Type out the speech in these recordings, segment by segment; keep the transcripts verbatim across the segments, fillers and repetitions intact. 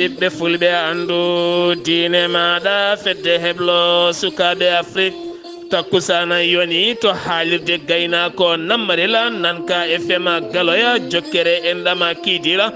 Ɓiɓɓe fulɓe, anndu diine maaɗa, fedde heblo sukaaɓe Afrik. Takkusaana yoni to haalirde gaynaako Nammarel, Nanka F M Galoya, jokkere enɗam Kiidiira,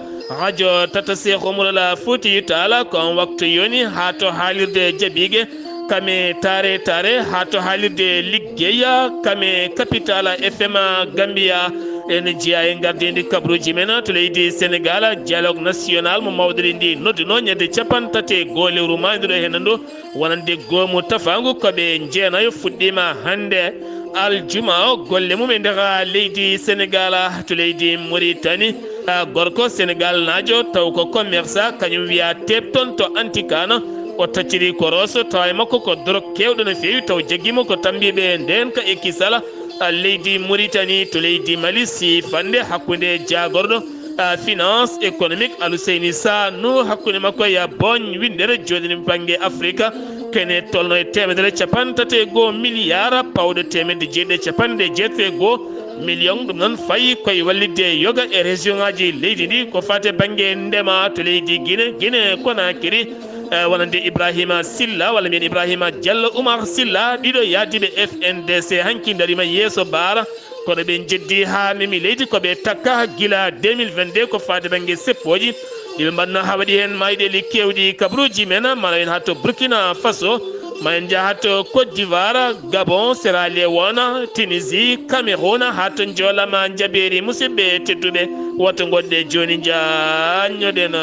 rajo tata Seeku Umar Fuutiyu Taala. Ko on waktu yoni haa to haalirde Jabiige, kame Taare Taare, haa to haalirde Liggeya, kame Kapitaal F M Gambiya. En jeyaa e ngardiindi kabaruuji men to leydi Senegaal, dialogue national mo mawɗo leydi ndi nodduno ñande capanɗe tati e goo lewru maayndu ɗo heen ndu, wonande goomu tafaangu ko ɓe jeenayo fuɗɗiima hannde aljuma o golle mum e nder leydi Senegaal to leydi Muritani. Ah, gorko Senegaal naajo taw ko commerçant, kañum wiya teep toon to Antikana. O tacciri ko Rosso, tawa e makko ko dorog keewɗo no feewi, taw jaggiima ko tammbiiɓe ndeen ka e kisala. Ah, leydi Muritani to leydi Mali, si fannde hakkunde jaagorɗo, ah, finance économique Aluseyni Sa Nuh, hakkunde makko e Boñ Winndere, jooɗini bannge Afrika, kene tolno e teemedere capanɗe tati e goo miliyar, pawɗo teemedde jeeɗiɗi e capanɗe jeetati e goo million. Ɗum noon fayi koye wallitde yoga e région ŋaaji leydi ndi, ko faati e bannge ndema to leydi Guinée, Guinée Conakry, eh, wonande Ibrahima Silla, walla mbiyen Ibrahima Diallo Oumar Silla, ɗiɗo yaadiiɓe F N D C hanki ndariima yeeso baara, kono ɓe njeddi haa memi leydi, ko ɓe takka gila deux mille vingt-deux ko faati bannge seppooji. Ɗi ɓe mbaɗno haa waɗi heen mayɗeeli keewɗi kabaruuji men, ma en haa to Burkina Faso, ma en njaha to Côte d'Ivoire, Gabon, Sierra Leone, Tunisie, Cameroun, haa to njoolama njabeeri. Musidɓe tedduɓe, woto ngoɗɗe jooni njaññoɗen.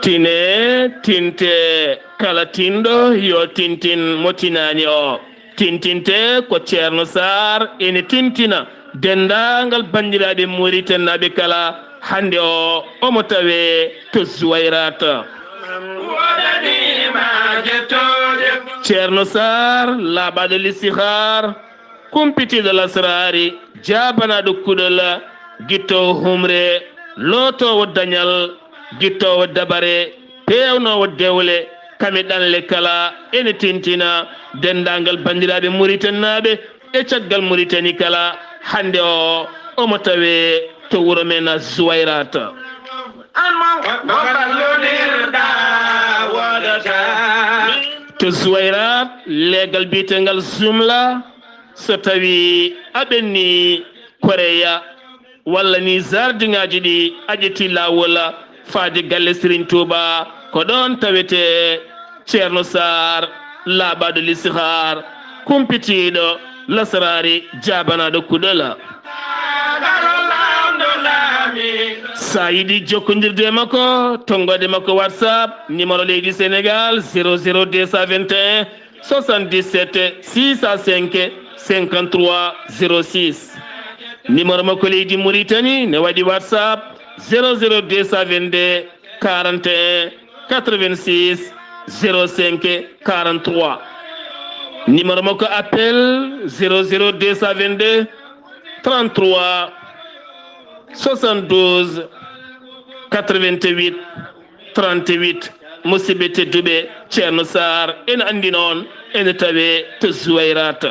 Tine, tinte, kala tinɗo yo tintin mo tinaani o. Tintinte ko Ceerno Saar ene tintina denndaangal banndiraaɓe Muritaninaaɓe kala. Hannde o, omo tawee to Zuwayrat. Ceerno Saar, laaɓaaɗo listihaar, kumpitiiɗo lasraari, jaabanaaɗo kuɗol, gittoowo humre, lootoowo dañal, gittoowo dabare, peewnoowo dewle, kame ɗanle kala, ene tintina denndaangal banndiraaɓe Muritaninaaɓe e caggal Muritani kala. Hannde o, omo tawee to wuro men Zuwayrat. To Zuwayrat, leegal biyeteengal Zumla, so tawii a ɓenni Koreya, walla ni zardiŋaaji ɗi a ƴetti laawol faade galle Serigne Touba, ko ɗoon tawetee Ceerno Saar, laaɓaaɗo listihaar, kumpitiiɗo lasraari, jaabanaaɗo kuɗol. So a yiɗi jokkondirde e makko, tonngoode makko WhatsApp, numéro leydi Sénégal, zéro zéro deux cent vingt et un, soixante-dix-sept, six cent cinq, cinquante-trois, zéro six. Numéro makko leydi Mauritanie ne waɗi WhatsApp, zéro zéro deux cent vingt-deux, quarante et un, quatre-vingt-six, zéro cinq, quarante-trois. Numéro makko appel, zéro zéro deux cent vingt-deux, trente-trois, soixante-douze, quatre-vingt-huit, trente-huit. Musidɓe tedduɓe, Ceerno Saar ene anndi noon, ene tawee to Zuwayrat.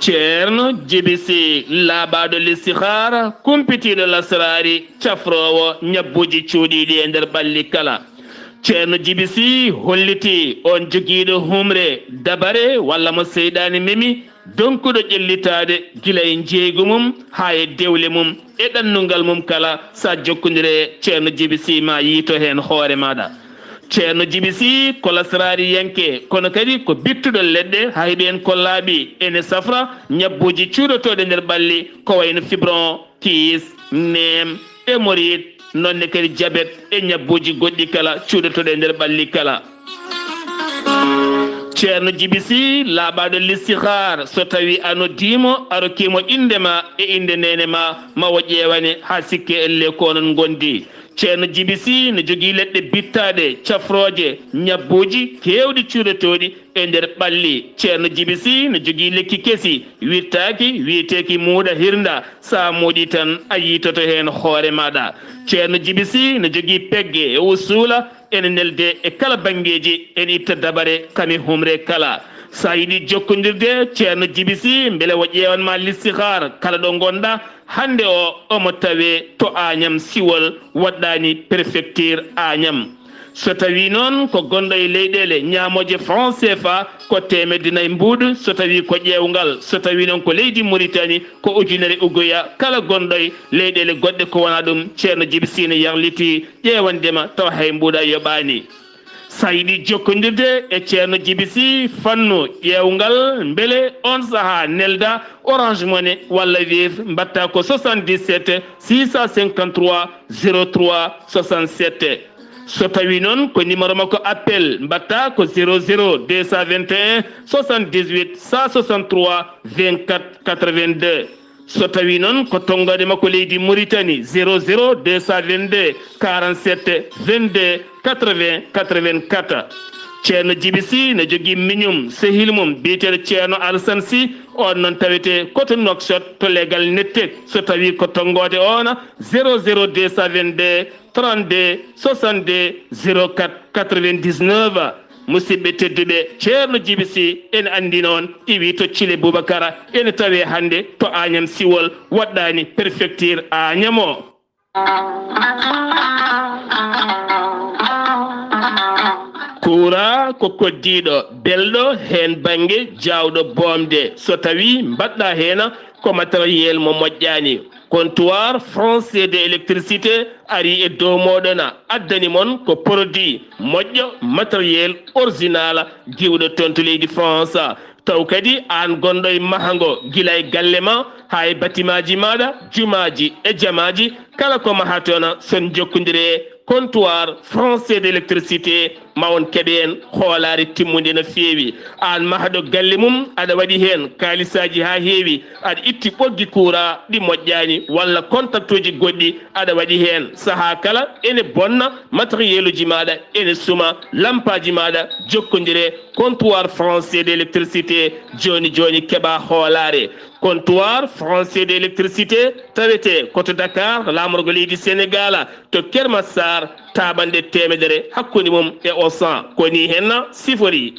Ceerno Jibi Si, laaɓaaɗo listihaara, kumpitiiɗo lasraari, cafroowo ñabbuuji cuuɗiiɗi e nder ɓalli kala. Ceerno Jibi Si hollitii on jogiiɗo humre, dabare, walla mo seyɗaani memi, donkuɗo ƴellitaade gila e njeeygu mum haa e dewle mum e ɗannungal mum kala. So a jokkondire Ceerno Jibi Si, ma yiito heen hoore maaɗa. Ceerno Jibi Si ko lasraariyanke, kono kadi ko bittuɗo leɗɗe, haa heɓi en kollaaɓi ene safra ñabbuuji cuuɗotooɗi nder ɓalli, ko wayno fibron, kiis, neem, hémorroïde, noon ne kadi jabet e ñabbuuji goɗɗi kala cuuɗotooɗi e nder ɓalli kala. Ceerno Jibi Si, laaɓaaɗo listihaar, so tawii a noddiimo, a rokkiimo innde ma e innde neene ma, ma o ƴeewane haa sikke ellee ko onon ngondi. Ceerno Jibi Sih no jogii leɗɗe bittaaɗe, cafrooje, ñabbuuji keewɗi cuuɗotooɗi e nder ɓalli. Ceerno Jibi Sih no jogii lekki kesi, wirtaaki, wiyeteeki muuɗa hirnda. So a moɗii tan, a yiitoto heen hoore maaɗa. Ceerno Jibi Sih no jogii pegge e usuula, ene nelde e kala banngeeji, ene itta dabare kam e humre kala. So a yiɗii jokkondirde Ceerno Jibi Sih, mbele o ƴeewan ma listihaar kala ɗo ngonɗa, hannde o omo tawee to Añam Siwol, waɗɗaani prefecture Añam. So tawii noon ko gonɗo e leyɗeele ñaamooje franc C F A, ko teemedde nayi mbuuɗu, so tawii ko ƴeewngal. So tawii noon ko leydi Muritani, ko ujunere ugoya. Kala gonɗo e leyɗeele goɗɗe ko wonaa ɗum, Ceerno Jibi Sih no yarlitii ƴeewande ma tawa hay mbuuɗa yoɓaani. So a yiɗii jokkondirde e Ceerno Jibi Sih fannu ƴeewngal, mbele oon sahaa nelda Orange Money walla Wave, mbaɗta ko soixante-dix-sept six cent cinquante-trois zéro trois soixante-sept. So tawii noon ko numéro makko appel, mbaɗta ko zéro zéro deux cent vingt et un soixante-dix-huit cent soixante-trois vingt-quatre quatre-vingt-deux. So tawii noon ko tonngoode makko leydi Muritani, zéro zéro deux cent vingt-deux quarante-sept vingt-deux quatre-vingts quatre-vingt-quatre. Ceerno Jibi Sih no jogii miñum, sehil mum biyeteeɗo Ceerno Alasan Sih, oon noon tawetee ko to Nouakchott to legal Nettek. So tawii ko tonngoode oona, zéro zéro deux cent vingt-deux trente-deux soixante-deux zéro quatre quatre-vingt-dix-neuf. Musidɓe tedduɓe, Ceerno Jibi Sih ene anndi noon, iwi to Cile Bubakara, ene tawee hannde to Añam Siwol, waɗɗaani prefecture Añam o. Kuuraa ko koddiiɗo, belɗo heen bannge, jaawɗo boomde. So tawii mbaɗɗa heen ko matériel mo moƴƴaani, comptoir français de électricité ari e dow mooɗon, addani mon ko produit moƴƴo, matériel original, giwɗo toon to leydi France. Taw kadi aan gonɗo e mahango, gila e galle ma haa e batimaaji maaɗa, jumaaji e jamaaji, kala ko mahaton, so on jokkondire comptoir français d'électricité, ma on keɓe heen hoolaare timmunde no feewi. Aan mahɗo galle mum, aɗa waɗi heen kaalisaaji haa heewi, aɗa itti ɓoggi kuuraa ɗi moƴƴaani, walla kontaktuuji goɗɗi aɗa waɗi heen. Sahaa kala ene bonna, matériel uji maaɗa ene suma, lampaaji maaɗa, jokkondire comptoir français d'électricité jooni jooni, keɓa hoolaare. Comptoir français d'électricité tawetee ko to Dakar, laamorgo leydi Senegaal, to Kermassar, taaɓannde teemedere hakkunde mum e Auchan. Ko nii heen sifori.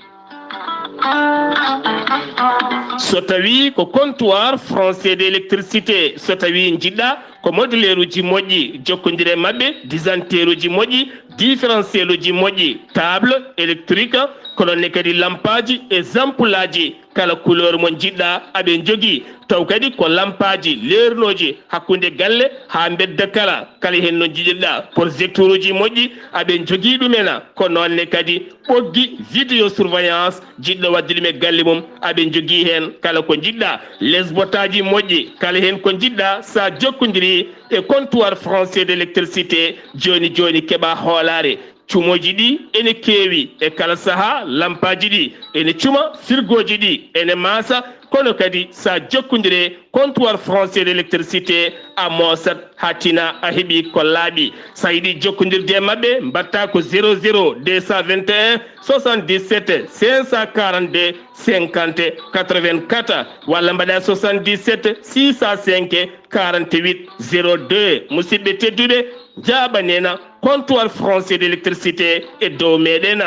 So tawii ko comptoir français d'électricité, so tawii njiɗɗa ko modeleeruuji moƴƴi, jokkondire e maɓɓe, disanteeruuji moƴƴi, différentiel uji moƴƴi, table électrique, ko noon ne kadi lampaaji e ampoulaaji, kala couleur mo njiɗɗa aɓe njogii. Taw kadi ko lampaaji leernooji hakkunde galle haa mbedda kala, kala heen no njiɗirɗa. Projecteur uji moƴƴi aɓe njogii ɗumen, ko noon ne kadi ɓoggi vidéo surveillance, jiɗɗo waɗde ɗum e galle mum aɓe njogii heen kala ko njiɗɗa. Les botaaji moƴƴi, kala heen ko njiɗɗa, sa jokkondiri e comptoir français d'électricité, jooni jooni keɓa hoolaare. Cumooji ɗi ene keewi e kala sahaa, lampaaji ɗi ene cuma, firgooji ɗi ene maasa, kono kadi sa jokkondire comptoir français d'électricité, a moosat haa tina a heɓi ko laaɓi. Sa yiɗi jokkondirde e maɓɓe, mbaɗta ko zéro zéro deux cent vingt et un soixante-dix-sept cinq cent quarante-deux cinquante quatre-vingt-quatre, walla mbaɗa soixante-dix-sept six cent cinq quarante-huit zéro deux. Musidɓe tedduɓe, njaaɓanen comptoir français d'électricité e dow meɗen.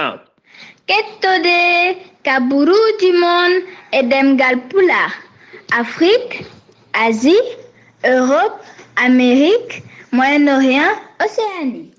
Kettode kaburuuji mon e ɗemngal Pulaar, Afrique, Asie, Europe, Amérique, Moyen-Orient, Océanie.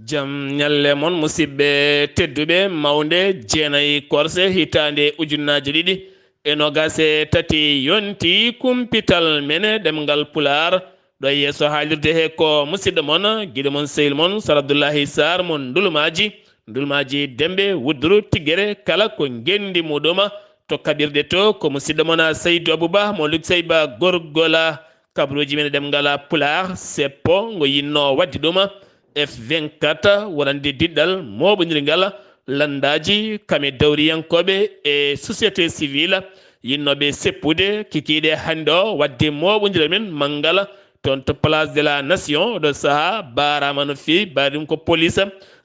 Jam ñalle mon, musidɓe tedduɓe, mawnde jeenayi korse hitaande ujunnaaje ɗiɗi e noogaas e tati yonti kumpital men e ɗemngal Pulaar. Ɗo e yeeso haalirde he ko musidɗo mon, giɗo mon, sehil mon, Sar Abdullahi Sarr mo Ndulmaaji, Ndulmaaji Demɓe, Wudduru, Tigere, kala ko ngenndi muɗum. To kaɓirɗe to, ko musidɗo mon, Saydu Abuba mo Lukseyba Gorgola. Kabaruuji men e ɗemngal Pulaar, seppo ngo yinnoo waɗde ɗum, F vingt-quatre, wonande diɗɗal mooɓondirngal lanndaaji, kam e dawriyankooɓe e société civile, yinnooɓe seppude kikiiɗe hannde o, waɗde mooɓondiral men manngal Toon to Place de la Nation, oɗo sahaa baaraama no feewi, mbaadi ɗum ko police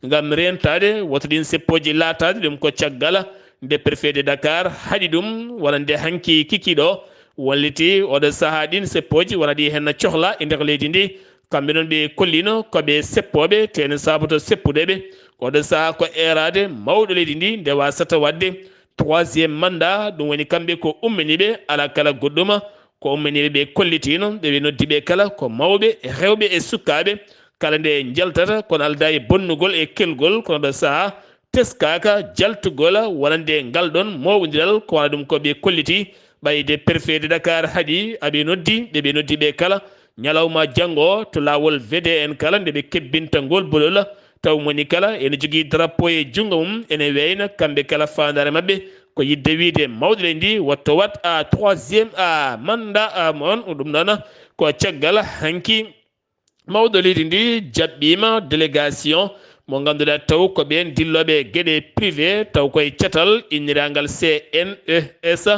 ngam reentaade woto ɗiin seppooji laataade. Ɗum ko caggal nde préfet de Dakar haɗi ɗum, wonande hanki kikiiɗo, walliti oɗo sahaa ɗiin seppooji wona ɗi heen cohla e nder leydi ndi. Kamɓe noon ɓe kollino ko ɓe seppooɓe, te ene saaboto seppude ɓe. Oɗo sahaa ko eeraade mawɗo leydi ndi nde wasata waɗde troisième mandat. Ɗum woni kamɓe ko umminiiɓe, alaa kala goɗɗum ko umminiiɓe ɓe kollitiino, ɓe ɓe noddi ɓe kala ko mawɓe, rewɓe e sukaaɓe, kala nde njaltata, kono aldaa e bonnugol e kelgol, kono ɗo sahaa teskaaka jaltugol wonande ngal ɗoon mooɓondiral, ko wona ɗum ko ɓe kolliti. Ɓayde préfet de Dakar haɗi, aɓe noddi, ɓe ɓe noddi ɓe kala ñalawma janngo to laawol V D N kala, nde ɓe kebbinta ngol bolol, taw moni kala ene jogii drapeau e junngo mum, ene weyna kamɓe kala faandaare maɓɓe ko yiɗde wiyde mawɗo leydi ndi wotto waɗ a troisième a mandat a mon. Ɗum noon ko caggal hanki mawɗo leydi ndi jaɓɓiima délégation mo ngannduɗaa taw ko ɓeen dillooɓe geɗe privé, taw koye catal inniraangal C N E S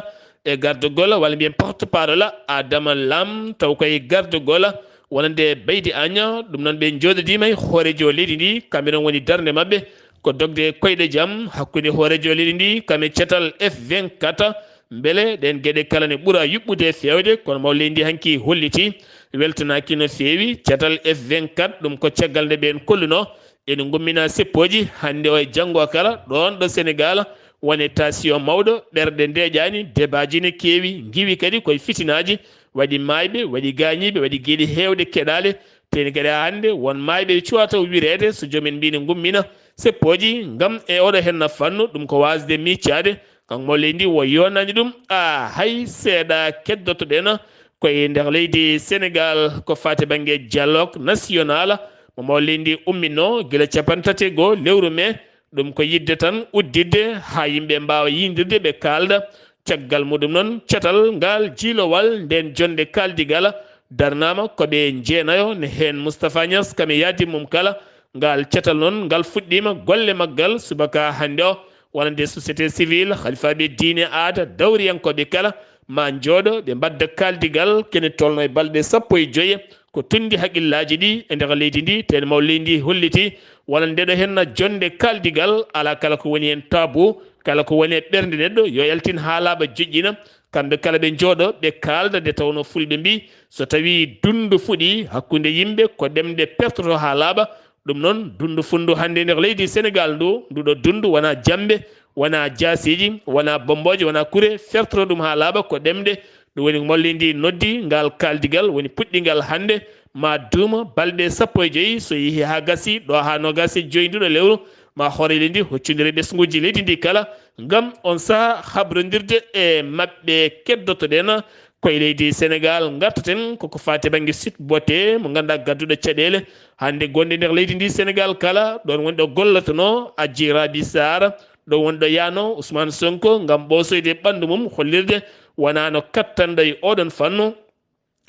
e gardagol, walla mbiyen porte-parole Adama Lam, taw koye gardagol wonande Baydi Agne. Ɗum noon ɓe njooɗodiima e hooreejo leydi ndi, kamɓe noon woni darnde maɓɓe ko dogde koyɗe jam hakkunde hooreejo leydi ndi kam e catal F vingt-quatre, mbele ɗeen geɗe kala ne ɓura yuɓɓude e feewde. Kono mawɗo leydi ndi hanki holliti weltanaaki no feewi catal F vingt-quatre, ɗum ko caggal nde ɓeen kolluno ene ngummina seppooji hannde o e janngo kala ɗoon ɗo Senegaal, wone tension mawɗo, ɓerɗe ndeeƴaani, debaaji ne keewi, ngiwi kadi koye fitinaaji, waɗi maayɓe, waɗi gaañiiɓe, waɗi geɗe heewɗe keɗaale. Teeni kadi haa hannde won maayɓe ɓe cuwaa taw wireede, so joom en mbii ne ngummina seppooji ngam e oɗo henna fannu, ɗum ko waasde miicaade. Kanko mawɗo leydi ndi o yoonaani ɗum a hay seeɗa. Keddoto-ɗen koye nder leydi Senegaal ko faati bannge dialogue national mo mawɗo leydi ndi umminoo gila capanɗe tati e goo lewru mee. Ɗum ko yiɗde tan udditde haa yimɓe mbaawa yiyndirde, ɓe kaalda. Caggal muɗum noon, catal ngal jiilowal ndeen jonnde kaaldigal darnaama ko ɓe jeenayo, ne heen Moustapha Niass kam e yaadi mum kala. Ngal catal noon, ngal fuɗɗiima golle maggal subaka hannde o, wonande société civile, halifaaɓe diine, aada, dawriyankooɓe kala, ma njooɗo, ɓe mbaɗda kaaldigal, kene tolno e balɗe sappo e joye, ko tundi haqqillaaji ɗi e nder leydi ndi, teen mawɗo leydi ndi holliti, wonande ɗo henna jonnde kaaldigal, alaa kala ko woni heen tabu, kala ko woni e ɓernde neɗɗo, yo yaltin haa laaɓa joƴƴina, kamɓe kala ɓe njooɗo, ɓe kaalda, nde tawnoo fulɓe mbii, so tawii dunndu fuɗii hakkunde yimɓe, ko ɗemɗe pertoto haa laaɓa. Ɗum noon, dunndu fuɗndu hannde nder leydi Senegaal ndu, nduɗo dunndu wonaa jammbe, wonaa jaasiiji, wonaa bommbooje, wonaa kure, fertoto ɗum haa laaɓa ko ɗemɗe. Ɗum woni ko mawɗo leydi ndi noddi ngal kaaldigal, woni puɗɗingal hannde, ma duuma balɗe sappo e joyi, so yehii haa gasii ɗo haa noogaas e joyi nduɗo lewru, ma hoore leydi ndi hoccondire ɓesnguuji leydi ndi kala, ngam on sahaa habrondirde e maɓɓe. Keddoto-ɗen koye leydi Senegaal, ngartaten koko faati bannge Sweet Beauté mo ngannduɗaa gadduɗo caɗeele hannde gonɗe nder leydi ndi Senegaal kala, ɗoon woni ɗo gollotonoo Adji Raby Sarr, ɗo woni ɗo yahnoo Ousmane Sonko ngam ɓoosoyde ɓanndu mum, hollirde wonaa no kattanɗo e oɗon fannu.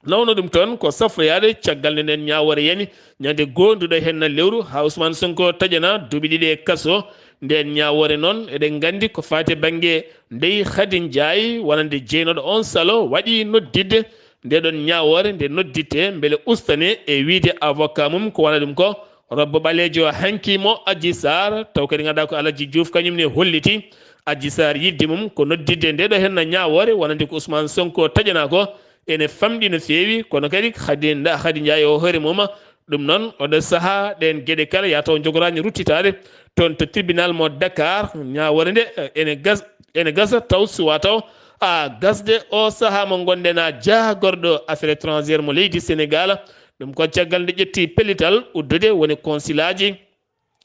Nawno ɗum toon ko safroyaade caggal nde ndeen ñaawoore yani ñande goo nduɗo henna lewru, haa Ousmane Sonko taƴana duuɓi ɗiɗi e kaso. Ndeen ñaawoore noon, eɗen nganndi ko faati bannge Ndeye Khady Ndiaye, wonande jeynooɗo oon salo, waɗi nodditde nde ɗoon ñaawoore, nde nodditte mbele ustane e wiyde avocat mum, ko wona ɗum ko robbo ɓaleejo hanki mo Adji Sarr, taw kadi ngannduɗaa ko Aladji Diouf kañum ne holliti Adji Sarr yiɗde mum ko nodditde nde ɗo henna ñaawoore, wonande ko Ousmane Sonko taƴanaa ko, ene famɗi no feewi, kono kadi Khady Nda-, Khady Ndiaye o hoore mum, ɗum noon, oɗo sahaa, ɗeen geɗe kala, yaa taw njogoraani ruttitaade toon to tribunal mo Dakar. Ñaawoore nde, eh, ene gas-, ene gasa taw suwaa taw, a, gasde o sahaa mo ngonɗen, a, jaagorɗo affaire étrangère mo leydi Senegaal. Ɗum ko caggal nde ƴetti pellital uddude woni consulaaji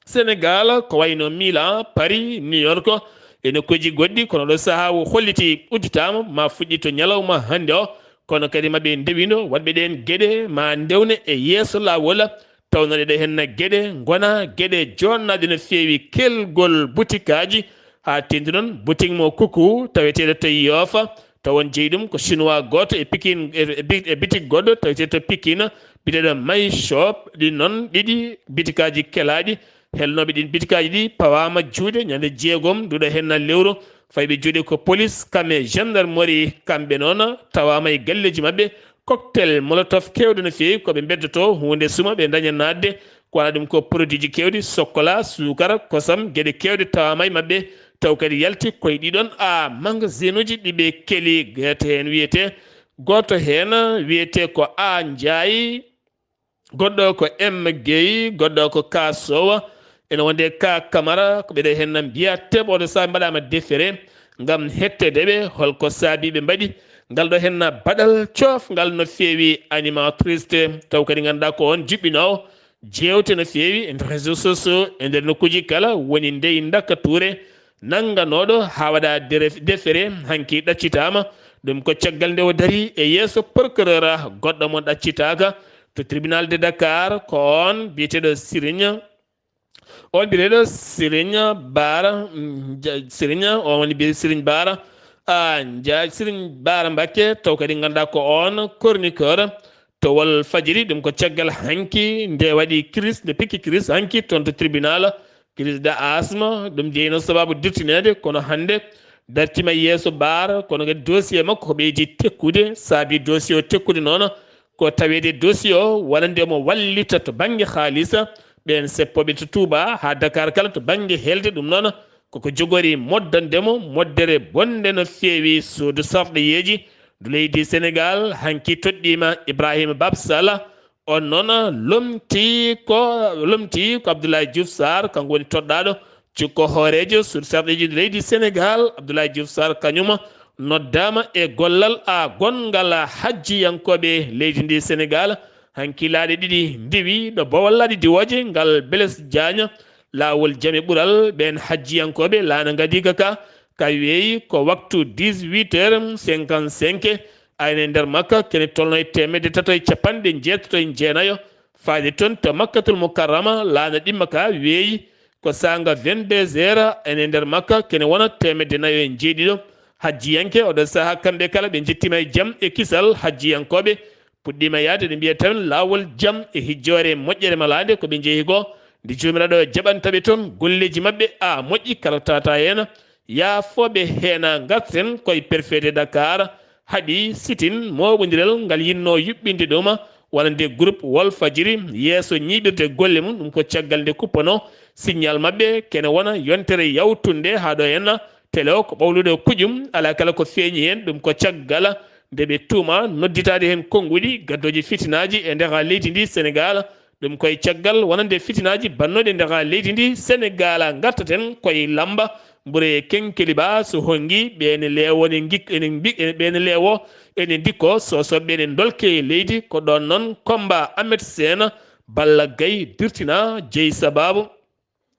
Senegaal, ko wayno Milan, Paris, New York, e nokkuuji goɗɗi, kono ɗo sahaa o holliti udditaama, ma fuɗɗi to ñalawma hannde o. Kono kadi ma ɓe ndewino waɗɓe ɗeen geɗe, ma ndewne e yeeso laawol, tawno ɗeɗo henna geɗe ngona geɗe joɗnaɗe no feewi kelgol butikaaji, haa teeŋti noon butik mo Kuku taweteeɗo to Yoofa, taw on jeyi ɗum ko Chinois gooto e Pikin, e, e bi-, e bitik goɗɗo taweteeɗo to Pikin, biyeteeɗo My Shop. Ɗin noon ɗiɗi bitikaaji kelaaɗi, helnooɓe ɗin bitikaaji ɗi pawaama juuɗe ñande jeegom nduɗo henna lewru. Fayɓe juuɗe ko police, kam e gendarmerie, kamɓe noon tawaama e galleeji maɓɓe, cocktail molotov keewɗe no feewi, ko ɓe mbeddoto huunde suma ɓe daña naatde, ko wona ɗum ko produit ji keewɗi, sokkola, suukara, kosam, geɗe keewɗe tawaama e maɓɓe, taw kadi yalti koye ɗiɗon a magasin uji ɗi ɓe keli, gooto heen wiyetee, gooto heen wiyetee ko A Njaay, goɗɗo ko M Guèye, goɗɗo ko Ka Sowa, ene wonde Ka Kamara, ko ɓeɗe heen mbiya teɓoɗo sa mbaɗama defere ngam hetteede ɓe, holko saabi ɓe mbaɗi ngal ɗo heen baɗal coofngal no feewi animatrice, taw kadi ngannduɗaa ko on juɓɓinoowo jeewte no feewi e nder réseaux sociaux, e nder nokkuuji kala, woni ndey Ndaka Touré, nannganooɗo haa waɗa dere-, defere, hanki ɗaccitaama. Ɗum ko caggal nde o dari e yeeso procureur, goɗɗo mo ɗaccitaaka to tribunal de Dakar, ko on biyeteeɗo Sirinya, on biyeteeɗo Sirinya Bara, mm, Ja-, Sirinya, on woni biyeteeɗo Sirinya Bara, a, Ja-, Sirinya Bara Mbakke, taw kadi ngannduɗaa ko on chroniqueur to Walfadjiri. Ɗum ko caggal hanki nde waɗi crise, nde pikki crise hanki toon to tribunal, crise de asthme. Ɗum jeyno sababu dirtineede, kono hannde dartima yeeso Bara, kono kadi dossier makko ko ɓeydi tekkude, saabi dossier o tekkude noon ko taweede dossier o wonande omo wallita to bannge haalisa. Ɓeen seppooɓe to Touba haa Dakar kala to bannge helde, ɗum noon koko jogori moddande mo moddere bonde no feewi. Suudu sarɗiyeeji ndu leydi Senegal hanki toɗɗiima Ibrahima Bab Sala. On noon lomti ko, lomti ko Abdoulaye Diouf Sarr, kanko woni toɗɗaaɗo cikko hooreejo suudu sarɗiyeeji ndu leydi Senegal. Abdoulaye Diouf Sarr kañum noddaama e gollal a gonngal hajjiyankooɓe leydi ndi Senegal. Hanki laaɗe ɗiɗi ndiwi ɗo Bawol laaɗe diwooje ngal Blaise Diagne, laawol jam e ɓural ɓeen hajjiyankooɓe laana Ngadiga ka, ka weeyi ko waktu dix-huit heures cinquante-cinq, ayne nder Makka kene tolno e teemedde tato e capanɗe jeetato e jeenayo, faade toon to Makkatul Mukarrama, laana ɗimma ka weeyi ko saanga vingt-deux heures, ene nder Makka kene wona teemedde nayo e jeeɗiɗo. Hajjiyanke oɗo saha kamɓe kala ɓe jettima e jam e kisal. Hajjiyankooɓe puɗɗiima yahde, ɓe mbiya tan laawol jam e hijjoore moƴƴere malaande ko ɓe njehi ko, nde Joomiraaɗo jaɓanta ɓe toon golleeji maɓɓe a moƴƴi kala tata heen. Yaafooɓe heen ngarten koye préfet de Dakar, haɗi sitin mooɓondiral ngal yinnoo yuɓɓinde ɗum wonande groupe Walfadjiri yeeso ñiiɓirde golle mum. Ɗum ko caggal nde kuppano signal maɓɓe kene wona yontere yawtunde haa ɗo heen. Télé o ko ɓawluɗo kuƴum, alaa kala ko feeñi heen. Ɗum ko caggal nde ɓe tuuma nodditaade heen konnguɗi gaddooji fitinaaji e nder leydi ndi Senegal. Ɗum koye caggal wonande fitinaaji bannooɗi e nder leydi ndi Senegal. Ngartaten koye lamba, mbure kenkeliba so honngi, ɓe ene leewo, ne ngik-, ene mbi-, ɓe ene leewo, ene ndikko, sosoɓe ene ndolke e leydi. Ko ɗoon noon Komba Ahmed Sena Balla Gaye dirtina jeyi sababu.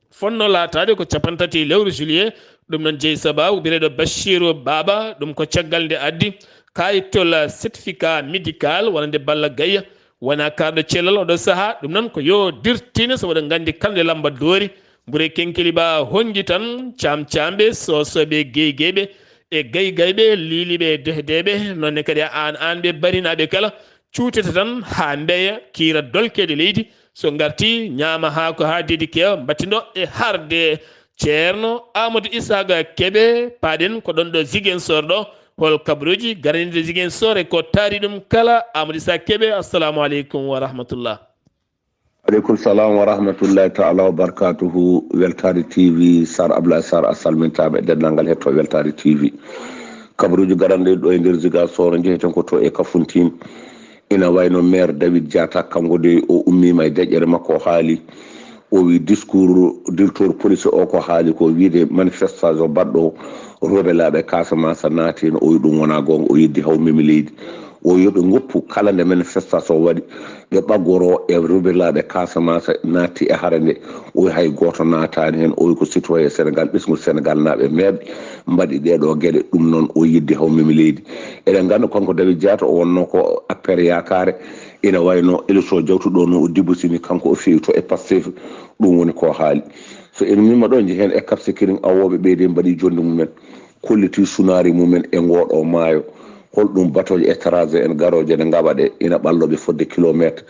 Fonno laataade ko cappanɗe tati lewru juillet. Ɗum noon jeyi sababu biyeteeɗo Bachiru Baba, ɗum ko caggal nde addi kaayitol certificat médical wonande Balla Gaye wona kaarɗo cellal oɗo sahaa. Ɗum noon ko yo dirtine, so oɗon nganndi kala nde lamba doori, mbure kenkeliba honngi tan, caam caamɓe, sosoɓe, geygeyɓe e gaygayɓe, liiliɓe e dehdeeɓe, noon ne kadi aan aanɓe, barinaaɓe kala, cuutete tan haa mbeya, kiira dolkeede leydi. So ngarti, ñaama haako haa deedi keewa, mbattindo e harde Ceerno Amadou Isaaga Kebe, paaɗen ko ɗoon ɗo Ziguinchor ɗo, hol kabaruuji garaniiɗo Ziguinchor e ko taari ɗum kala. Amadou Isaaga Kebe, assalamu aleykum wa rahmatullah. Aleykum salam wa rahmatullahi taala wa barakatuhu. Weltaare T V, Sar Abdoulaye Sar a salmintaama e denndaangal heɗotooɓe Weltaare T V. Kabaruuji garanɗe ɗo e nder Ziguinchor, njeheten ko to e Kafountine. Ina wayno maire David Diatta, kanko de o ummiima e deƴƴere makko, o haali. O wi discours directeur police o ko haali ko wiide manifestation baɗɗo rebelaaɓe Casamance naati heen, o wi ɗum wonaa goonga, o yeddi haw memi leydi. O yo ɓe ngoppu kala nde manifestation waɗi, ɓe ɓaggoro e rebelaaɓe Casamance naatti e hare nde. O wi hay gooto naataani heen, o wi ko citoyen Sénégal, ɓesngu Sénégal naaɓe meeɓe mbaɗi ɗee ɗoo geɗe, ɗum noon o yeddi haw memi leydi. Eɗen nganndi kanko David Diatta o wonnoo ko affaire yaakaare, ina wayno élection jawtuɗo no o dibusini, kanko o feewi to e Pastef, ɗum woni ko haali. So en miima ɗo, njehen e Cap Skirring, awooɓe ɓeyde mbaɗi jonnde mumen, kolliti sunaari mumen e ngooɗo maayo. Holɗum batooje étranger en garooje ne ngaɓa ɗe, ina ɓalloo ɓe fodde kilomeeter,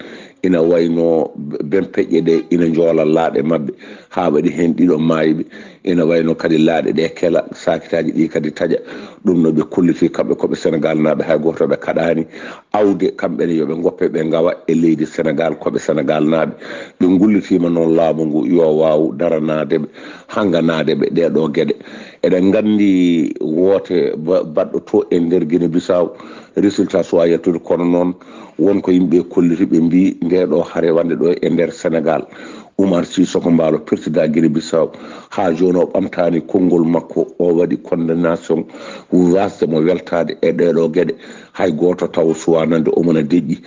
ina wayno ben peƴƴe ɗe ina njoola laaɗe maɓɓe, haa waɗi heen ɗiɗo maayɓe. Ina wayno kadi laaɗe ɗe kela, saakitaaji ɗi kadi taƴa. Ɗum no ɓe kolliti kamɓe ko ɓe Senegal naaɓe, hay gooto ɓe kaɗaani awde kamɓe ne yo ɓe ngoppe ɓe ngawa e leydi Senegal, ko ɓe Senegal naaɓe. Ɓe ngullitiima noon laamu ngu yo waaw daranaade ɓe, hannganaade ɓe ɗee ɗoo geɗe. Eɗen nganndi woote ba-, baɗɗo to e nder Guinée Bissau, résultat suwaa yaltude, kono noon won ko yimɓe kolliti, ɓe mbii ndee ɗoo hare wonde ɗo e nder Senegal, Umar Sissoco Embaló, président Guinée Bissau, haa jooni o ɓamtaani konngol makko, o waɗi condamnation, wasde mo weltaade e ɗee ɗoo geɗe. Hay gooto taw suwaa nande omo na deƴƴi.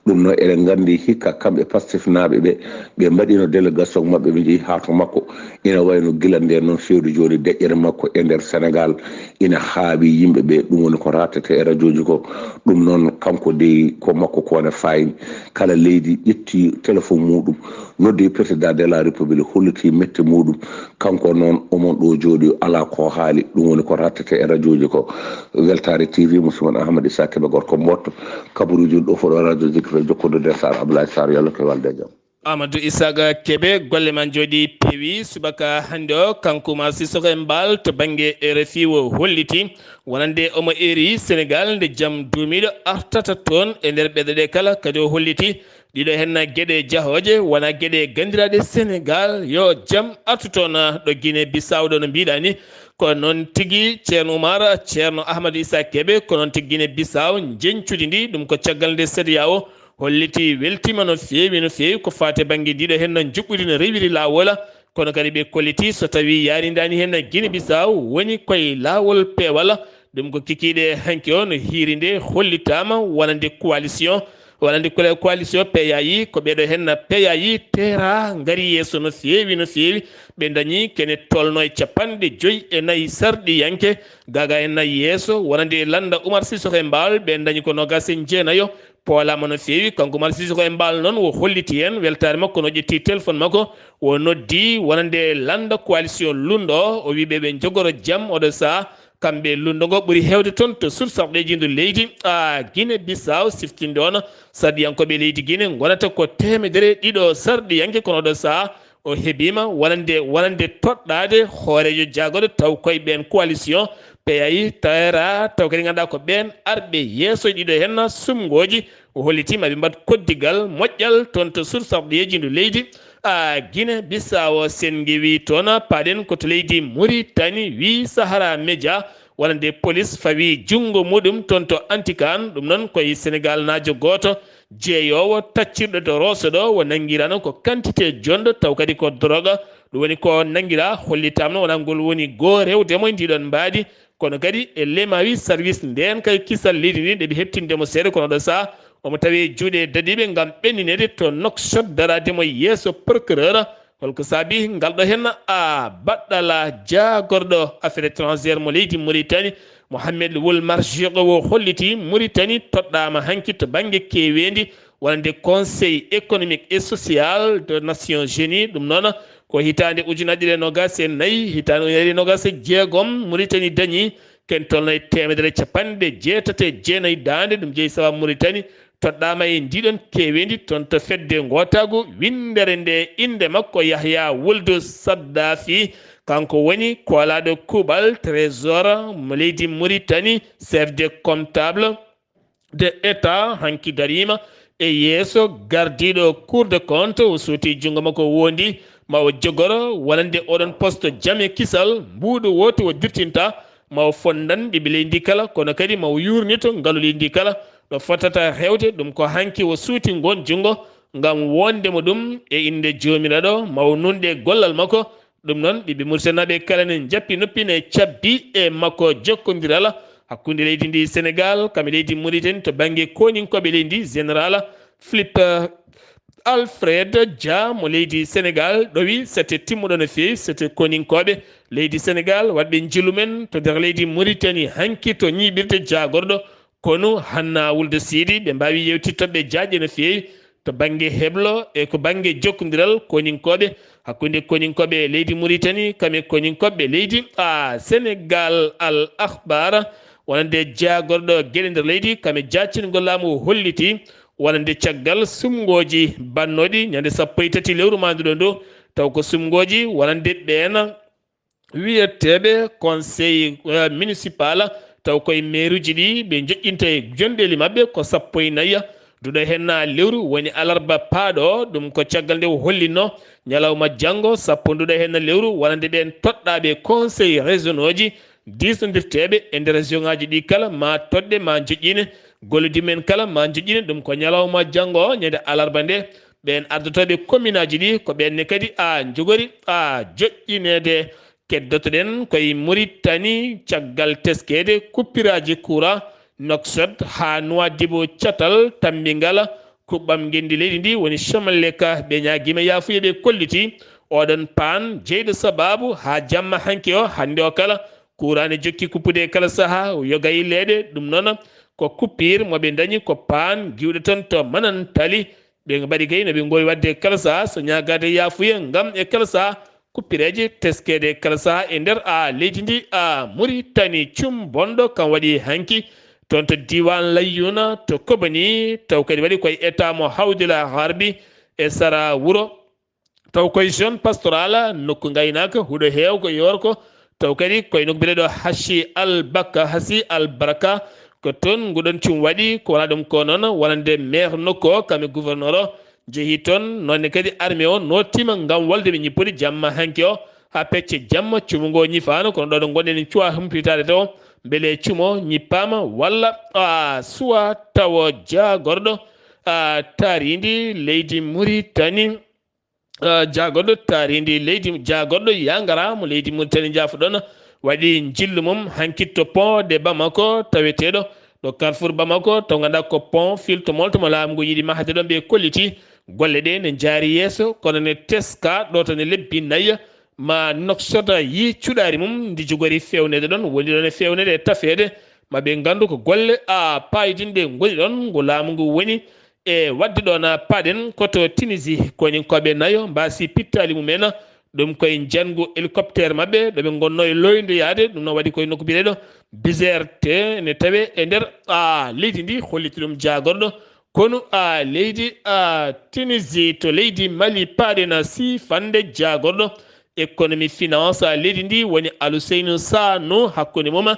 Ɗum noon eɗen nganndi hikka kamɓe Pastef naaɓe ɓe, ɓe mbaɗino délégation maɓɓe, ɓe njehi haa to makko. Ina wayno gila nde noon fewde jooni deƴƴere makko e nder Senegal ina haawi yimɓe ɓe. Ɗum woni ko ratete e rajooji ko. Ɗum noon kanko dey ko makko ko ne fayni. Kala leydi ƴetti téléphone muɗum, noddi président de la République, holliti mette muɗum. Kanko noon omon ɗo jooɗi alaa ko haali. Ɗum woni ko ratete e rajooji ko. Weltaare T V, musidɗo mon Ahmad Issa Kébé, gorko Mboto, kabaruuji ɗo foɗo radio Zikri, jokkondirde Sarr Abdoulaye Sarr, yo Allah ko e walde e jam. Amadou Isaaga Kebe, golle ma njooɗi peewi. Subaka hannde o, kanko Umar Sissoco Embaló to bannge R F I o holliti wonande omo eeri Senegal nde jam duumiiɗo artata toon e nder ɓeɗe ɗe kala. Kadi o holliti ɗiɗo heen geɗe jahooje wona geɗe ganndiraaɗe Senegal, yo jam artu toon ɗo Guinée Bissau ɗo no mbiɗa ni. Ko noon tigi, Ceerno Umar, Ceerno Ahmadou Issa Kebe, ko noon tigi Guinée Bissau njeñcudi ndi, ɗum ko caggal nde CEDEAO holliti weltiima no feewi, no feewi ko faati e bannge ndiɗo heen no njuɓɓudi no rewiri laawol, kono kadi ɓe kolliti so tawii yaarindaani heen Guinée Bissau woni koye laawol peewal. Ɗum ko kikiiɗe hanki o no hiiri nde hollitaama wonande coalition, wonande kole-, coalition P A I, ko ɓeɗo heen P A I teera ngari yeeso no feewi, no feewi. Ɓe dañi kene tolno e capanɗe joyi e nayi sarɗiyanke. Gaga en nayi yeeso wonande lannda Umar Sissoco Embaló, ɓe dañi ko noogaas e jeenayo. Poolama no feewi, kanko Umar Sissoco Embaló noon o holliti heen weltaare makko no ƴetti téléphone makko, o noddi wonande lannda coalition Lundo, o wi ɓe ɓe njogoro jam oɗo saha. Kamɓe Lundo ngo ɓuri heewde toon to sursarɗeeji ndu leydi, a, Guinée Bissau, siftinde on sarɗiyankooɓe leydi Guinée ngonata ko teemedere ɗiɗo sarɗiyanke, kono oɗo saha o heɓiima wonande, wonande toɗɗaade hooreejo jaagorɗo taw koye ɓeen coalition P A I teera, taw kadi ngannduɗaa ko ɓeen arɓe yeeso e ɗiɗo heen sumngooji. O hollitiima ɓe mbaɗ koddigal moƴƴal toon to sursarɗeeji ndu leydi, a, Guinée Bissau. Sen ngewi toon, paaɗen ko to leydi Mauritanie, wi Sahara Média, wonande police fawi junngo muɗum toon to Antikan. Ɗum noon koye Senegal naajo gooto jeeyoowo taccirɗo to Rosso ɗo, o nanngiraa noon ko quantité jonɗo, taw kadi ko droga. Ɗum woni ko nanngiraa, hollitaama noon wonaa ngol woni goo rewde mo e ndiɗon mbaadi, kono kadi e lemawi service ndeenka e kisal leydi ndi, nde ɓe heɓtinde mo seeɗa, kono ɗo saha omo tawi e juuɗe dadiiɓe ngam ɓennineede to Nouakchott, daraade mo yeeso procureur. Holko saabi ngal ɗo heen, a, baɗɗala jaagorɗo affaire étrangère mo leydi Mauritanie, Mohamed Wul Marchouq, o holliti Mauritanie toɗɗaama hanki to bannge keeweendi wonande Conseil économique et social de Nations Unies. Ɗum noon ko hitaande ujunaaje ɗiɗi e noogaas e nayi, hitaande ujunaaje ɗiɗi e noogaas e jeegom, Mauritanie dañi ken tolno e teemedere capanɗe jeetati e jeenayi daande. Ɗum jeyi sababu Mauritanie toɗɗaama e ndiɗon keeweendi toon to fedde ngootaagu winndere nde innde makko Yahya Wuldu Saddafi. Kanko woni koolaaɗo kuuɓal trésor mo leydi Mauritanie, chef de comptable de État, hanki dariima e yeeso gardiiɗo Cour de compte. O suuti junngo makko woondi ma o jogoro wonande oɗon poste jam e kisal, mbuuɗu wootu o dirtinta, ma o fonndan ɓiɓɓe leydi ndi kala, kono kadi ma o yuurnito ngalu leydi ndi kala. Ɗo fotata hewde ɗum ko hanki o suuti ngon junngo ngam wonde mo ɗum e innde Joomiraaɗo, ma o nunɗe gollal makko. Ɗum noon, ɓiɓɓe Mauritanie naaɓe kala ne njappi noppi ne cabbi e makko jokkondiral hakkunde leydi ndi Senegal kam e leydi Mauritanie to bannge koninkooɓe leydi ndi, Général Philippe Alfred Dia mo leydi Senegal ɗowi sete timmuɗo no feewi, sete koninkooɓe leydi Senegal waɗɓe njilu men to nder leydi Mauritanie hanki to ñiiɓirde jaagorɗo konu Hanna Wulde Siidi. Ɓe mbaawi yewtittoɓe jaajɗe no feewi to bannge heblo e ko bannge jokkondiral koninkooɓe, hakkunde koninkooɓe leydi Mauritanie kam e koninkooɓe leydi, a, Senegal. Al Akhbar, wonande jaagorɗo geɗe nder leydi kam e jaacingol laamu, o holliti wonande caggal sumngooji bannooɗi ñande sappo e tati lewru maanduɗo ndu, taw ko sumngooji wonande ɓeen wiyeteeɓe conseil, eh, municipal, taw koye meeruuji ɗi ɓe njoƴƴinta e jonɗeeli maɓɓe ko sappo e nayi. Nduɗo heen lewru woni alarba paaɗo, ɗum ko caggal nde o hollinno ñalawma janngo, sappo nduɗo heen lewru wonande ɓeen toɗɗaaɓe conseil régionauji diisnondirteeɓe e nder région ŋaaji ɗi kala, ma toɗɗe, ma njoƴƴine, gollodirɓe men kala, ma njoƴƴine, ɗum ko ñalawma janngo, ñande alarba nde. Ɓeen ardotooɓe commune aji ɗi, ko ɓeen ne kadi a njogori a joƴƴineede. Keddotoɗen koye Mauritanie, caggal teskeede kuppiraaji courant, Nouakchott haa Nouadhibou, catal tammbingal kuɓɓam ngenndi leydi ndi woni Chomeleka, ɓe ñaagiima yaafuya, ɓe kolliti oɗon paan jeyɗo sabaabu haa jamma hanki o, hannde o kala, courant ne jokki kuppude e kala sahaa, yoga e leeɗe. Ɗum noon ko coupure mo ɓe ndañi, ko paan giwɗo toon to Manantali. Ɓe mbaɗi kay no ɓe ngoowi waɗde e kala sahaa, so ñaagaade yaafuya ngam e kala sahaa kuppireeje teskeede e kala sahaa e nder a leydi ndi a Mauritanie. Cum bonɗo kam waɗi hanki toon to diiwaan Layyuna to Kobani, taw kadi waɗi koye état mo Hawdila Harbi e sara wuro, taw koye zone pastorale, nokku ngaynaaka, huɗo heewko yoorko, taw kadi koye nokku biyeteeɗo Hachi Al Baka, Hasi Al Baraka, ko toon nguɗon cum waɗi. Ko wonaa ɗum ko noon, wonande maire nokku o, kam e gouverneur o, njehii toon. Noon ne kadi armée o nootiima ngam wallude ɓe ñippude jamma hanki o, haa pecce jamma cumu ngo ñifaano, kono ɗo ɗo ngonɗen en cuwaa humpitaade taw mbele cumo ñippaama walla a suwa tawo jaagorɗo a taariindi leydi Mauritanie. Ah, jaagorɗo taariindi leydi, jaagorɗo yangara mo leydi Mauritanie, njaafoɗon, waɗi njillu mum hanki to pont de Bamako, taweteeɗo ɗo carrefour Bamako, to ngannduɗaa ko pont filto molto mo laamu ngu yiɗi mahde ɗon. Ɓe kolliti golle ɗe ne njaari yeeso, kono ne teska ɗo to ne lebbi nayi, ma Nouakchott yii cuɗaari mum ndi jogori feewneede ɗon, woni ɗon e feewneede e tafeede, ma ɓe nganndu ko golle a paayidinɗe ngoni ɗon, ngo laamu ngu woni e waɗde ɗoon. Paaɗen ko to Tunisie, koninkooɓe nayo mbaasi pittaali mumen, ɗum koye njanngu hélicoptère maɓɓe ɗo ɓe ngonnoo e looyndoyaade. Ɗum noon waɗi koye nokku biyeteeɗo Bizerte, ne tawee e nder a leydi ndi, holliti ɗum jaagorɗo konu a leydi a Tunisie. To leydi Mali, paaɗen siifande jaagorɗo économie finance a leydi ndi woni Aluseynu Sanu, hakkunde mum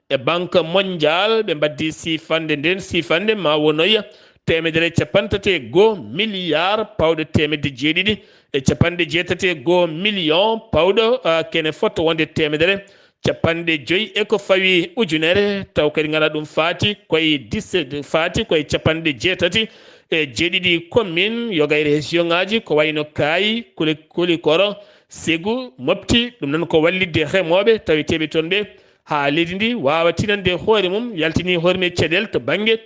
e Banque Mondiale. Ɓe mbaɗdi siifande, nden siifande ma wonoya teemedere e capanɗe tati e goo milliard pawɗe teemedde jeeɗiɗi e capanɗe jeetati e goo million pawɗo, ah, kene fotto wonde teemedere capanɗe joyi e ko fawi ujunere, taw kadi ngala ɗum faati koye dix-sept, faati koye capanɗe jeetati e jeeɗiɗi commune, yoga e région ŋaaji, ko wayno Kaayi, Kuli-, Kulikoro, Segu, Mopti. Ɗum noon ko wallitde remooɓe taweteeɓe toon ɓe, haa leydi ndi waawa tinande hoore mum, yaltini hoore mum e caɗeele to bannge,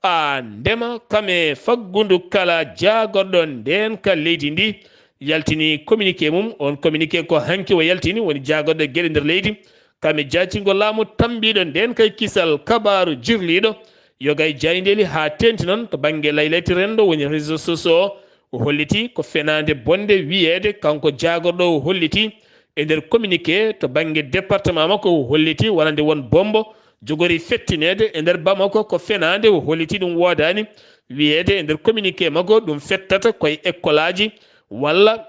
a, ndema, kam e faggudu kala jaagorɗo ndeenka leydi ndi, yaltini communiqué mum. On communiqué ko hanki o yaltini, woni jaagorɗo geɗe nder leydi, kam e jaacingol laamu tambiiɗo ndeenka e kisal kabaaru jirliiɗo, yoga e jaayndeeli, haa teeŋti noon to bannge laylayti renndo, woni réseaux sociaux o, o holliti ko fenaande bonde wiyeede kanko jaagorɗo o, holliti e nder communiqué to bannge département makko, o holliti wonande won bombo jogori fettineede e nder Bamako, ko fenaande, o holliti ɗum woodaani. Wiyeede e nder communiqué makko, ɗum fettata koye ekkolaaji walla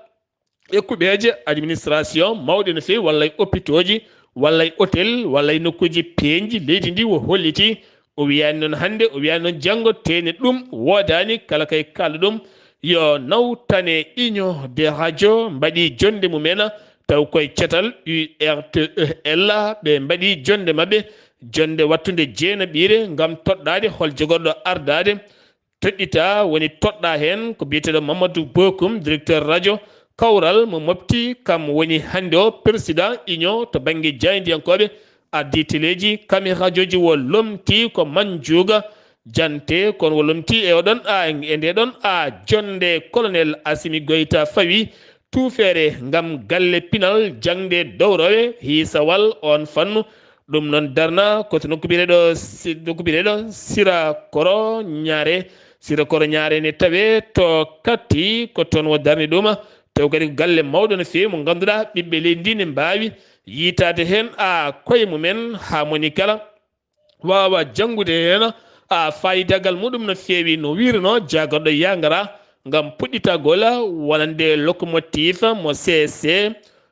e kuɓeeje administration mawɗe no feewi, walla e opitooji, walla e hôtel, walla e nokkuuji peeñɗi leydi ndi, o holliti. O wiyaani noon hannde, o wiyaani noon janngo, tee ne ɗum woodaani. Kala kay kaalɗo ɗum, yo nawtane Union des radios, mbaɗi jonnde mumen, taw koye catal U R T E L, ɓe mbaɗi jonnde maɓɓe, jonnde wattunde jeenaɓiire, ngam toɗɗaade hol jogorɗo ardaade, toɗɗita, woni toɗɗa heen ko biyeteeɗo Mamadou Bokum, directeur radio kawral mo Mopti, kam woni hannde o président union to bannge jaayndiyankooɓe arditeleeji kami radioji. O lomti ko Manjuga Jante, kono o lomti e oɗon a, e nde ɗon a jonnde colonel Assimi Goïta fawi tuufeere ngam galle pinal jaŋde dowrowe hiisawal on fannu. Ɗum noon darna ko to nokku biyeteeɗo Si-, nokku biyeteeɗo Sira Koro Ñaare. Sira Koro Ñaare ne tawee to Katti, ko toon o darni ɗum. Taw kadi ko galle mawɗo no feewi mo ngannduɗaa ɓiɓɓe leydi ndi ne mbaawi yiitaade heen a koye mumen, haa moni kala waawa janngude heen a faayidagal muɗum no feewi no wiirno jaagorɗo yangara ngam puɗɗitagol wonande locomotive mo C C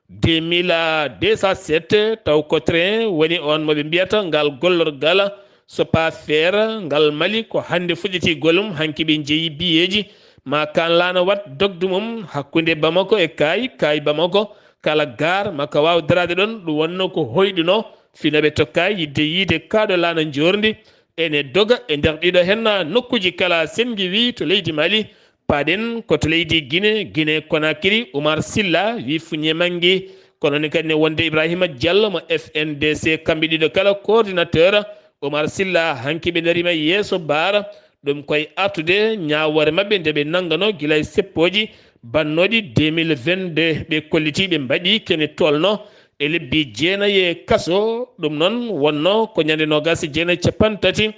deux mille deux cent sept, taw ko train woni on mo ɓe mbiyata ngal gollorgal Sopafer ngal Mali. Ko hannde fuɗɗiti gollum, hanki ɓe njeyi biyeeji ma kan laana wat dogdu mum hakkunde Bamako e Kaay, Kaay Bamako, kala gaar ma ka waaw daraade ɗon. Ɗum wonno ko hoyɗuno finooɓe tokka yidde yiide kaaɗo laana njoorndi ene doga e nder ɗiɗo henna nokkuuji kala. Sen ngiwi to leydi Mali, paɗen ko to leydi Gine, Gine Konakiri, Umar Silla wi fuñe mangi. Kono ni kadi ne wonde Ibrahima Diallo mo F N D C, kamɓe ɗiɗo kala coordinateur Umar Silla, hanki ɓe darima yeeso baara. Ɗum koye artude ñaawoore maɓɓe nde ɓe nanngano gila e seppooji bannooɗi deux mille vingt-deux. Ɓe kolliti ɓe mbaɗi kene tolno e lebbi jeenayi e kaso. Ɗum noon wonno ko ñande noogas e jeenayi capanɗe tati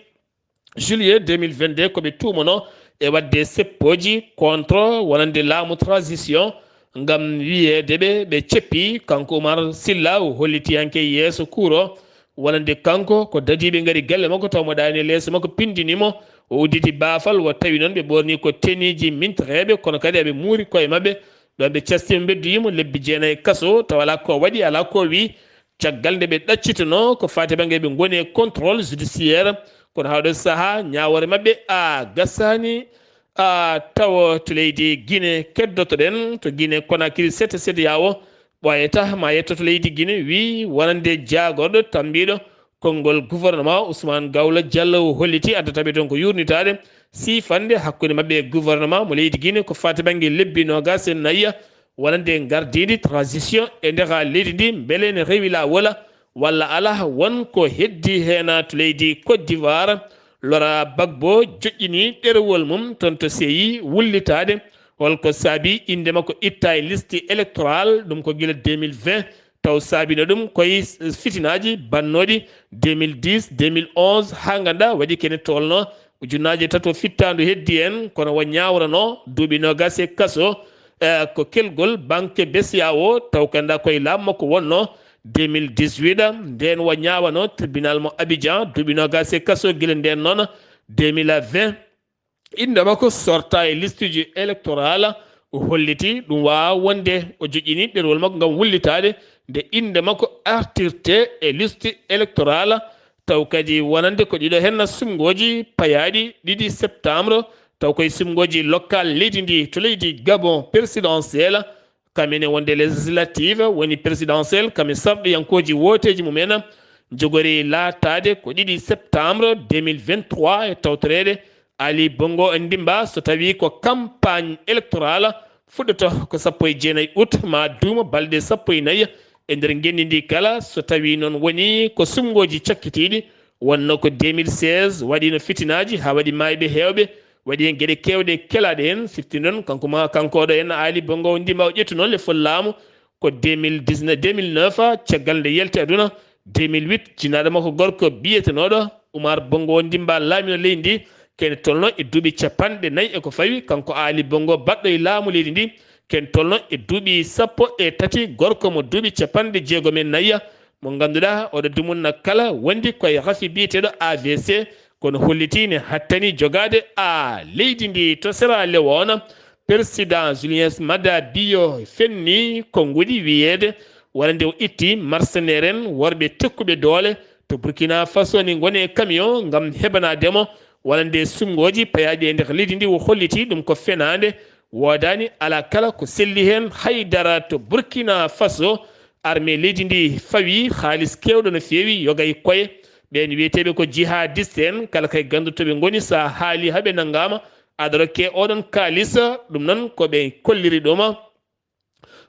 juillet deux mille vingt-deux, ko ɓe tuumano e waɗde seppooji contre wonande laamu transition ngam wiyeede ɓe, ɓe ceppi. Kanko Umar Silla o hollitiyanke yeeso kuuro wonande kanko ko dadiiɓe ngari galle makko taw mo ɗaani e leeso makko pindini mo. O udditi baafal, o tawi noon ɓe ɓorni ko teniiji mintireeɓe, kono kadi aɓe muuri koye maɓɓe. Ɗon ɓe casti mo, mbeddoyi mo lebbi jeenayi kaso, taw alaa ko waɗi, alaa ko wi. Caggal nde ɓe ɗaccitunoo ko faati bannge ɓe ngoni e contrôle judiciaire, kono haa ɗo sahaa ñaawoore maɓɓe a gasaani. A tawa to leydi Gine keddotoɗen, to Gine Konakiri sete sede yawo ɓooyata ma yetto to leydi Gine, wi wonande jaagorɗo tambiiɗo konngol gouvernement Ousmane Gawla Diallo o holliti addata ɓe toon ko yurnitaade siifande hakkunde maɓɓe e gouvernement mo leydi Gine ko faati bannge lebbi noogas e nayi wonande ngardiindi transition e nder leydi ndi, mbele ne rewi laawola walla alaa, won ko heddi heen to leydi Côte d'Ivoire. Laurent Gbagbo joƴƴini ɗerewol mum toon to C I wullitaade holko saabi innde makko itta e liste électorale, ɗum ko gila deux mille vingt, taw saabino ɗum koye fitinaaji bannooɗi deux mille dix, deux mille onze, haa ngannda waɗi kene tolno ujunnaaje tato fittaandu heddi en, kono wo ñaawrano duuɓi noogas e kaso, eh, ko kelgol banque B C E A O, taw kanda koye laamu makko wonno deux mille dix-huit, ndeen wo ñaawano tribunal mo Abidjan duuɓi noogas e kaso gila ndeen noon deux mille vingt. Innde makko sorta e listuji électoral, o holliti ɗum waawa wonde o joƴƴini ɗerewol makko ngam wullitaade nde innde makko artirte e liste électoral. Taw kadi wonande ko ɗiɗo henna sumngooji payaaɗi ɗiɗi septembre, taw koye sumngooji local leydi ndi to leydi Gabon présidentiel, kam ene wonde législative woni présidentiel, kam e sarɗiyankooji wooteeji mum en jogori laataade ko ɗiɗi septembre deux mille vingt-trois e tawtoreede Ali Bongo Ndimba, so tawi ko campagne électorale fuɗɗoto ko sappo e jeenayi août ma duuma balɗe sappo e nayi e nder ngenndi ndi kala, so tawi noon woni ko sumngooji cakkitiiɗi, wonno ko deux mille seize waɗino fitinaaji haa waɗi maayɓe heewɓe, waɗi heen geɗe keewɗe kelaaɗe heen, sifti noon kanko ma, kanko oɗo en Ali Bongo Ndimba o ƴettuno lefol laamu ko deux mille dix-neuf, deux mille neuf, caggal nde yalti aduna, deux mille huit, jinaaɗo makko gorko biyetenooɗo Umar Bongo Ndimba laamino leydi ndi, kene tolno e duuɓi capanɗe nayi e ko fawi, kanko Ali Bongo baɗɗo e laamu leydi ndi, kene tolno e duuɓi sappo e tati, gorko mo duuɓi capanɗe jeegom e nayi, mo ngannduɗaa oɗo dumunna kala wondi koye rafi biyeteeɗo A V C, kono holliti ne hattani jogaade a leydi ndi. To Sierra Leone, Persidan Julius Maada Bio fenni konnguɗi wiyeede wonande o itti mercenaire en worɓe tekkuɓe doole to Burkina Faso ni ngoni e camion ngam heɓanaademo wonande sumngooji payaaɗi e nder leydi ndi. O holliti ɗum ko fenaande, woodaani, alaa kala ko selli heen. Haydara to Burkina Faso, armée leydi ndi fawi haalis keewɗo no feewi, yoga e koye. Ɓeen wiyeteeɓe ko jihadiste en, kala kay ganndo to ɓe ngoni, so a haali haa ɓe nanngaama, aɗa rokke oɗon kaalis. Ɗum noon ko ɓe kolliri ɗum.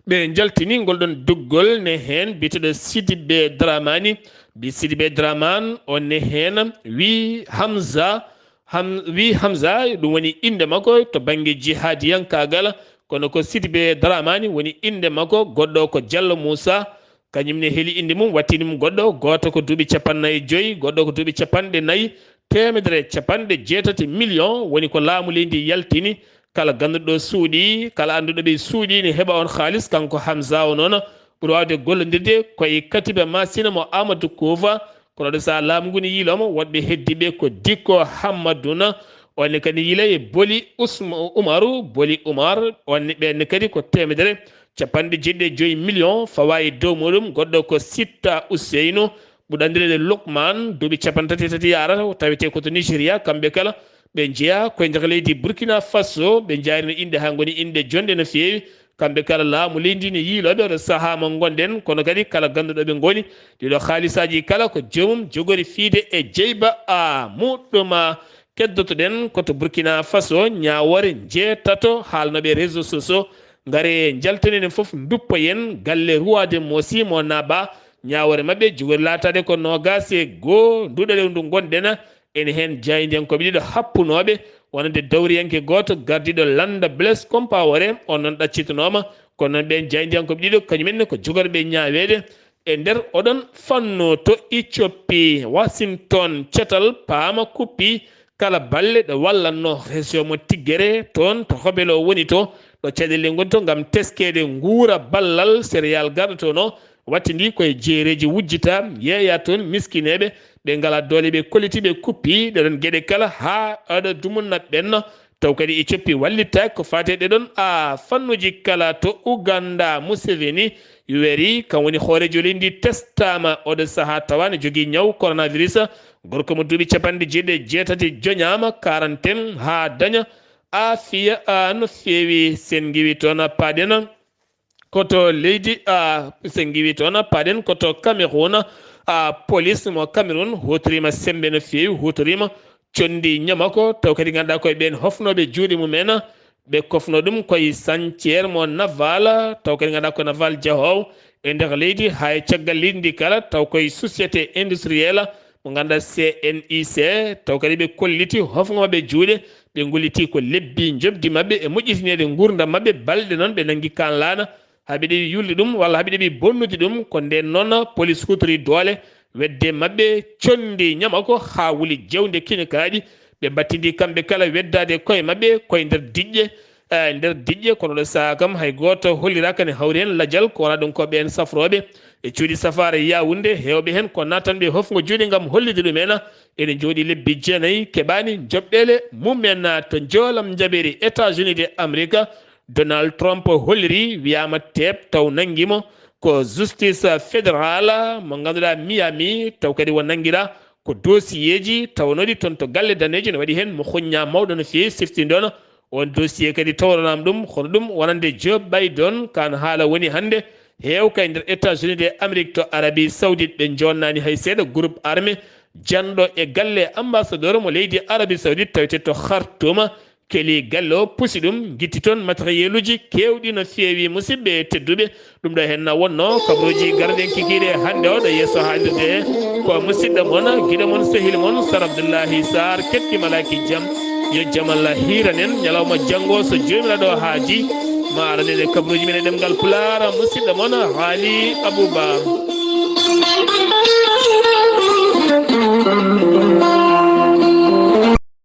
Ɓe njaltini ngol ɗon duggol ne heen biyeteeɗo Sidibé Dramani. Bi Sidibé Dramane o ne heen wi Hamza, Ham-, wi Hamza, ɗum woni innde makko to bannge jihaadiyankaagal, kono ko Sidibé Dramani woni innde makko, goɗɗo ko Jallo Moussa. Kañum ne heli innde mum, wattini mum goɗɗo, gooto ko duuɓi capanɗe nayi e joy, goɗɗo ko duuɓi capanɗe nayi, teemedere capanɗe jeetati million woni ko laamu leydi yaltini. Kala ganduɗo suuɗi, kala annduɗo ɓe suuɗi ne heɓa on haalis. Kanko Hamza o noon ɓuri waawde gollondirde koye Katiba Masina mo Amadou Koufa, Kono ɗo saha laamu ngu ne yiilooma, woɗɓe heddiiɓe ko Dikko Hammaduna, on ne kadi yiila e Boli Usma-, Umaru, Boli Umar, on ne ɓeen ne kadi ko teemedere capanɗe jeeɗiɗi e joy million fawa e dow muɗum, goɗɗo ko Sitta Useynu, ɓurɗo anndireede Lukman, duuɓi capanɗe tati e tati yaarata, o tawetee ko to Nigeria, kamɓe kala ɓe njeyaa koye nder leydi Burkina Faso, ɓe njaarino inɗe haa ngoni inɗe jonɗe no feewi. Kamɓe kala laamu leydi ne yiilooɓe oɗo sahaa mo ngonɗen, kono kadi kala gannduɗo ɓe ngoni, ɗiɗo haalisaaji kala ko joomum jogori fiide e jeyba a muɗɗuma. Keddotoɗen ko to Burkina Faso, ñaawoore njeetato haalnooɓe réseaux sociaux. Ngare njaltenen fof nduppoyen galle Roi de Mosi mo Naba. Ñaawoore maɓɓe jogori laataade ko noogaas e goo nduɗo lewru ndu ngonɗen. Ene heen jaayndiyankooɓe ɗiɗo happunooɓe wonande dawriyanke gooto gardiiɗo lannda Blaise Compaoré, on noon ɗaccitanooma. Kono noon ɓeen jaayndiyankooɓe ɗiɗo kañum en ne ko jogorɓe ñaaweede e nder oɗon fannu. To Ethiopie, Washington, cetal paama kuppi kala balle ɗo wallatnoo région mo Tiggere toon to Hobelo woni to, ɗo caɗeele ngoni to ngam teskeede nguura ballal céréale garɗo toon o. Wattindi koye jeereeji wujjita, yeeya toon miskineeɓe, ɓe ngalaa doole, ɓe kolliti, ɓe kuppi ɗee ɗoon geɗe kala haa aɗa dumunna ɓenna. Taw kadi Ethiopie wallittaaki ko faati e ɗee ɗoon a fannuuji kala. To Uganda, Museveni weeri kam woni hooreejo leydi ndi testaama oɗo sahaa tawa ne jogii ñaw coronavirus. Gorko mo duuɓi capanɗe jeeɗiɗi e jeetati joñaama quarantaine haa daña aafiya a no feewi. Sen ngiwi toon a paaɗen. Ko to leydi, a, so ngiwi toon, paaɗen ko to Cameroun, a, police mo Cameroun huutoriima semmbe no feewi, huutoriima conndi ñamako, taw kadi ngannduɗaa koye ɓeen hofnooɓe juuɗe mum en, ɓe kofno ɗum koye sañceer mo Naval, taw kadi ngannduɗaa ko Naval jahoowo e nder leydi, haa e caggal leydi ndi kala, taw koye société industrielle mo ngannduɗaa C N I C, taw kadi ɓe kolliti hofngo maɓɓe juuɗe, ɓe ngolliti ko lebbi njoɓdi maɓɓe e moƴƴitineede nguurndam maɓɓe, balɗe noon ɓe nanngi kaan laana, haa ɓe ɗeɓi yulde ɗum walla haa ɓe ɗeɓi bonnude ɗum, ko ndeen noon police huutori doole wedde maɓɓe conndi ñamako haa wuli jewnde kine kaaɗi, ɓe mbattindi kamɓe kala weddaade koye maɓɓe koye nder diƴƴe, e nder diƴƴe, kono ɗo sahaa kam hay gooto holliraaka ne hawri heen lajal, ko wonaa ɗum ko ɓeen safrooɓe e cuuɗi safaara Yawunde, heewɓe heen ko naattanɓe hofngo juuɗe ngam hollude ɗum en, ene njooɗi lebbi jeenayi, keɓaani joɓɗeele mum en. To njoolam njaɓeeri États-Unis de Amérique, Donald Trump holliri, wiyaama teep taw nanngi mo ko justice fédéral mo ngannduɗaa Miami, taw kadi wo nanngiraa ko dossier ji tawanooɗi toon to galle daneejo, ne waɗi heen mo huññaa mawɗo no feewi, siftindono on dossier kadi tawranaama ɗum, hono ɗum wonande Joe Biden, kaan haala woni hannde heewka e nder États-Unis de Amérique to Arabie Saoudite. Ɓe joonnaani hay seeɗa, groupe armé janɗo e galle ambassadeur mo leydi Arabie Saoudite tawete to Khartoum, keli galle o, pusi ɗum, ngitti toon matériel uji keewɗi no feewi. Musidɓe tedduɓe, ɗum ɗo heen na wonno kabaruuji garɗen kikiiɗe hannde o ɗo yeeso haalirde he. Ko musidɗo mon, giɗo mon, sehil mon, Sar Abdullahi Sarr, ketti malaaki jam. Yo jam Allah hiiran en. Ñalawma janngo, so Joomiraaɗo haaji, ma aran en e kabaruuji men e ɗemngal Pulaar, musidɗo mon, Haali Abuba.